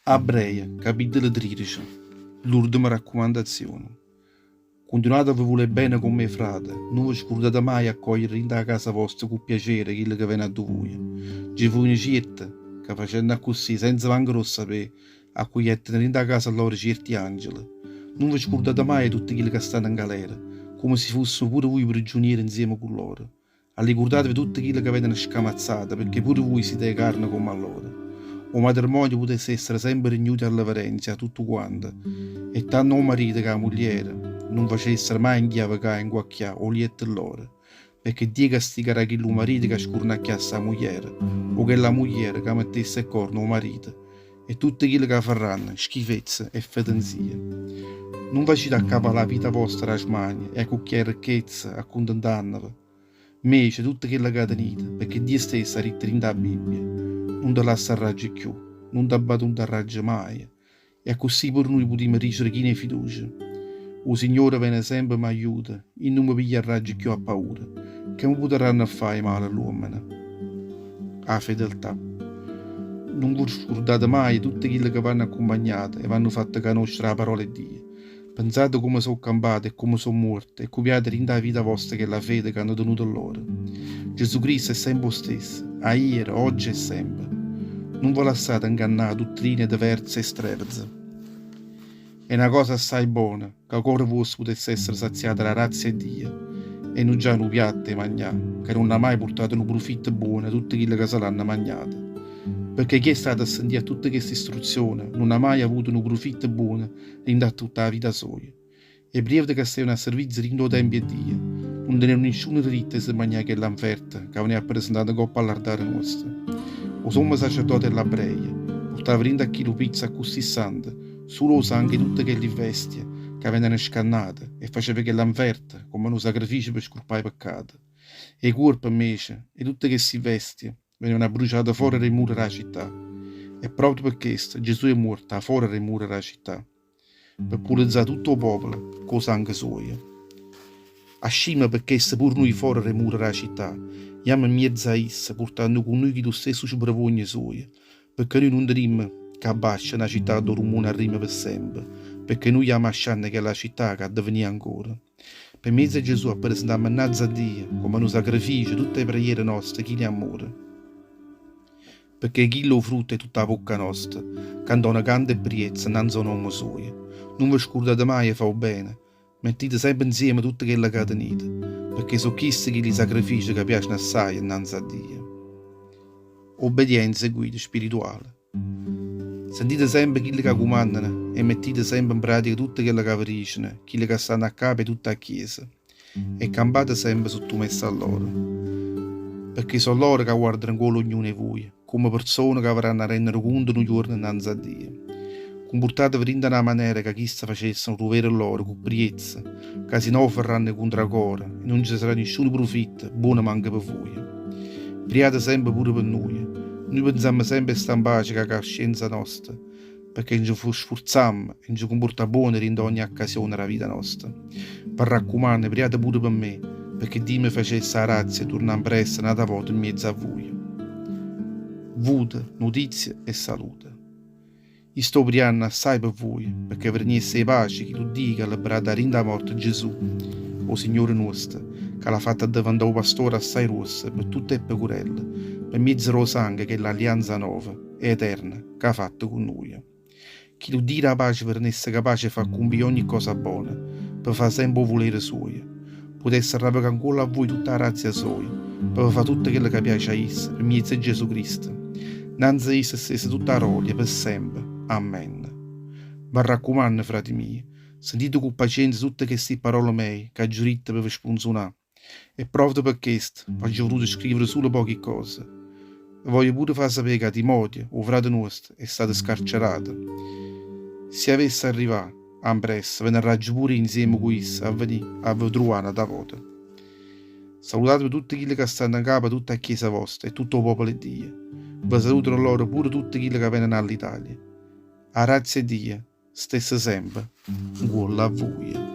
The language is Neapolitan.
Abbreje, capitolo 13 L'urdema raccumandazione. Cuntinuate a ve vulè bene comm' 'e frate, nun ve scurdate maje 'e accogliere dint' 'a casa vosta cu piacere chille ca vene addu vuje. Nce fujeno cierte ca facenno accussì, senza manco d' 'o ssapè, accuglietteno dint' 'a casa lloro cierti angele. Nun ve scurdate maje 'e tutte chille ca stanno 'ngalera, comme si fussero pure vuje priggiuniere 'nzieme cu lloro. Allicurdateve tutte chille ca veneno scamazzate, pecché pure vuje site 'e carne comm'a lloro. O matremmonio putesse essere sempe rignuto 'e alleverenzia 'a tuttuquante, e tanto 'o marito ca 'a mugliera nun facessero maje 'nchiavecà e 'nguacchià 'o lietto lloro, pecché Dio castigarà chillu marito ca scurnacchiasse 'a mugliera o chella mugliera ca mettesse 'e corna 'o marito. E tutte chille ca farranno schifezze e fetenzie. Nun facite accapà la vita vostra d' 'a smania e accucchià 'e ricchezze accuntentanneve. Mmece, tutto chello ca tenite, pecché Dio stesso ha ditto dint' 'a Bibbia, Nun te lassarraggio cchiù, nun t'abbandunarraggio maje. E accussì pure nuje putimmo dicere chino 'e fiducia, 'O Signore vene sempe m'aiuta, io nun me pigliarraggio cchiù appaura, che me putarranno fà 'e male ll'uommene? 'A fedeltà. Nun ve scurdate maje tutte chille ca v'hanno accumpagnato e v'hanno fatto canoscere 'a parola 'e Dio. Penzate comme so' campate e comme so' muorte e cupiate dint' 'a vita vosta chella fede c'hanno tenuto lloro. Gesù Cristo è sempe 'o stesso, aiere, ogge e sempe. Nun ve lassate 'ngannà 'a duttrine diverze e strevze. È na cosa assaje bona ca 'o core vuosto putesse essere saziato d' 'a grazia 'e Dio e nun già nu piatto 'e magnà ca nun ha maje purtato nu prufitto buono a tutte chille ca se l'hanno magnato. Pecché chi è stato a sentì a tutte cheste istruzione nun ha maje avuto nu prufitto buono dint' a tutta 'a vita soja. E prievete ca stevano a servizio dint' 'o tempio 'e Dio nun tenevano nisciuno diritto 'e se magnà chella 'nferta ca veneva appresentata 'ncopp' a ll'artare nuosto. O sommo sacerdote 'e ll'Abbreje purtava dint' a chillu pizzo accussì santo Sulo 'o sanghe 'e tutte chelli vvestie ca veneno scannate e faceva chella 'nferta comm'a nu sacrificio pe scurpà 'e peccate. 'E cuorpe, 'mmece, 'e tutte chesti vvestie venevano abbruciate fora d' 'e mura d' 'a città. E proprio pe chesto Gesù è muorto 'a fora d' 'e mura d' 'a città, pe pulezzà tutto 'o popolo cu 'o sanghe suojo. Ascimmo pe chesto pure nuje fora d' 'e mura d' 'a città, jammo 'mmiezzo a isso, purtanno cu nuje chillu stesso sbrevuogno suojo, Pecché nuje nun tenimmo ccà abbascio na città addò rummunarrimmo pe sempe, pecché nuje jammo ascianno chella città ca adda venì ancora. Pe miezo 'e Gesù appresentammo 'nnanze a Dio, comme nu sacrificio, tutte 'e preghiere noste chine 'e ammore. Pecché chillo è 'o frutto 'e tutta 'a vocca nosta, ca 'ntona canto e priezza 'nnanze 'o nomme suojo. Nun ve scurdate maje 'e fà 'o bene, Mettite sempe 'nzieme tutto chello ca tenite, pecché so' chiste chilli sacrifice ca piaceno assaje 'nnanze a Dio. Obbedienza e guida spirituale. Sentite sempe chille ca cumannano e mettite sempe 'npratica tutto chello ca ve diceno chille ca stanno a capo 'e tutta 'a Chiesa e campate sempe sottumesse a lloro. Pecché so' lloro ca guardano 'ncuollo ognuno 'e vuje. Comme perzone ca avranno 'a rennere cunto nu juorno 'nnanze a Dio. Cumpurtateve dint' 'a na manera ca chiste facessero 'o duvere lloro cu priezza, ca si no 'o farranno 'e cuntracore e nun ce sarà nisciuno prufitto buono manco pe vuje. Priate sempe pure pe nuje. Nuje penzammo sempe 'e sta 'npace cu 'a cuscienza nosta, pecché nce sfurzammo 'e nce cumpurtà buono dint' 'a ogne accasione d' 'a vita nosta. V'arraccumanno, priate pure pe me, pecché Dio me facesse 'a grazia 'e turnà ampressa n'ata vota 'mmiezzo a vuje. Vute, nutizie e salute. I' sto prianno assaje pe vuje, pecché ve regnesse 'e pace chillu Dio c'ha libberato 'a dint' 'a morte Gesù, 'o Signore nuosto, ca l'ha fatto addeventà 'o pastore assaje gruosso pe tutte 'e pecurelle, pe mmiezzo d' 'o sanghe 'e chell'allianza nova e eterna c'ha fatto cu nuje. Chillu Dio d' 'a pace ve renesse capace 'e fà cumpì ogni cosa bona, pe fà sempe 'o vulere suojo. Putesse arravecà 'ncuollo a vuje tutta 'a grazia soja, pe ve fà tutto chello ca piace a isso, pe mmiezzo 'e Gesù Cristo. Nnanze a isso stesse tutta 'a rolia pe sempe. Amen. V'arraccumanno, frate mio, sentite cu pacienza tutte chesti parole meje c'aggio ditto pe ve spunzunà. E proprio pe chesto v'aggio vuluto scrivere sulo pochi cose. Ve voglio pure fà sapé ca Timoteo, 'o frate nuosto, è stato scarcerato. Si avesse arrivà ampressa, venarraggio pure io 'nzieme cu isso a venì a ve truvà n'ata vota. Salutateme tutte chille ca stanno 'ncapa tutta 'a chiesa vosta e tutto 'o popolo 'e Dio. Ve salutano lloro pure tutte chille ca veneno 'a ll'Italia. A grazia 'e Dio stesse sempe 'ncuollo a vuje.